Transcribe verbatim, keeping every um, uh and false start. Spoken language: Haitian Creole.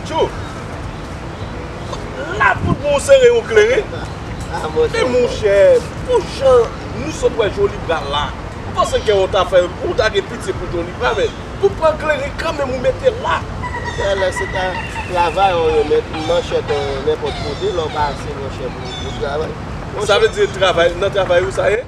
Tchou! La tout moun sere yon kleren. Men monchè, pou jan nou sot wè Joli Bra la, m panse gen yon ta fè, ou ta gen pitye pou Joli Bra, men pou pran kleren kanmenm ou mete l la. Lè se ta travay, on remèt manchèt, on nenpòt kote, lè w pase, monchè, pou, pou travay. Sa vle di travay, nan travay ou sa ye?